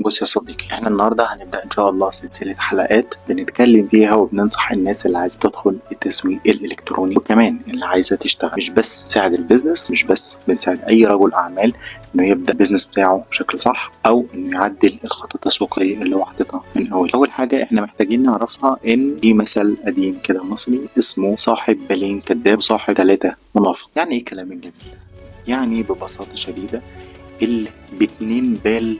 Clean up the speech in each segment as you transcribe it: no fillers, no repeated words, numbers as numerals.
بص يا صديقي، احنا النهارده هنبدأ ان شاء الله سلسلة حلقات بنتكلم فيها وبننصح الناس اللي عايزة تدخل التسويق الالكتروني، وكمان اللي عايزة تشتغل. مش بس تساعد ال business، مش بس بنساعد اي رجل اعمال انه يبدأ ال business بتاعه بشكل صح، او انه يعدل الخطة التسويقية اللي هو حاططها من اول. اول حاجة احنا محتاجين نعرفها ان في مثل قديم كده مصري اسمه صاحب بالين كذاب وصاحب ثلاثة منافق. يعني ايه كلام الجميل؟ يعني ببساطة شديدة اللي باتنين بال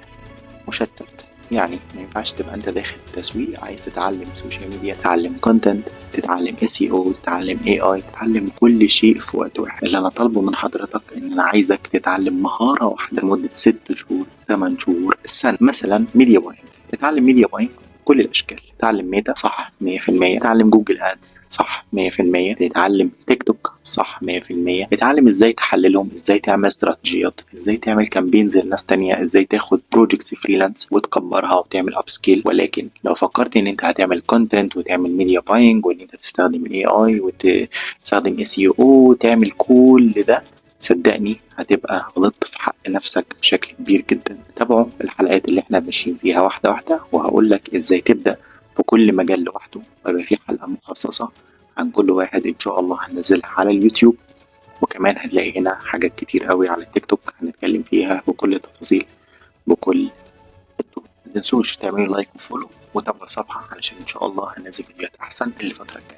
مشتت. يعني ما ينفعش تبقى انت داخل تسويق عايز تتعلم social media، تتعلم content، تتعلم SEO، تتعلم AI، تتعلم كل شيء في وقت واحد. اللي انا طالبه من حضرتك ان انا عايزك تتعلم مهارة واحدة لمدة 6 شهور، 8 شهور، السنة. مثلا media buying، تتعلم media buying كل الاشكال، تتعلم ميتا صح 100%، تتعلم Google Ads صح 100%، تتعلم تيك توك صح 100%، تتعلم ازاي تحللهم، ازاي تعمل استراتيجيات، ازاي تعمل campaigns لناس تانية، ازاي تاخد projects freelance وتكبرها وتعمل upscale. ولكن لو فكرت ان انت هتعمل content وتعمل media buying وان انت تستخدم AI وتستخدم SEO وتعمل كل ده، صدقني هتبقى غلطت في حق نفسك بشكل كبير جدا. تابعوا الحلقات اللي احنا ماشيين فيها واحدة واحدة، وهقول لك ازاي تبدأ في كل مجال لوحده، ويبقى في حلقة مخصصة عن كل واحد ان شاء الله هنزلها على اليوتيوب. وكمان هتلاقي هنا حاجات كتير قوي على التيك توك هنتكلم فيها بكل التفاصيل بكل الطرق. ما تنسوش تعملوا like و follow وتابعوا الصفحة علشان ان شاء الله هننزل فيديوهات احسن الفترة الجاية.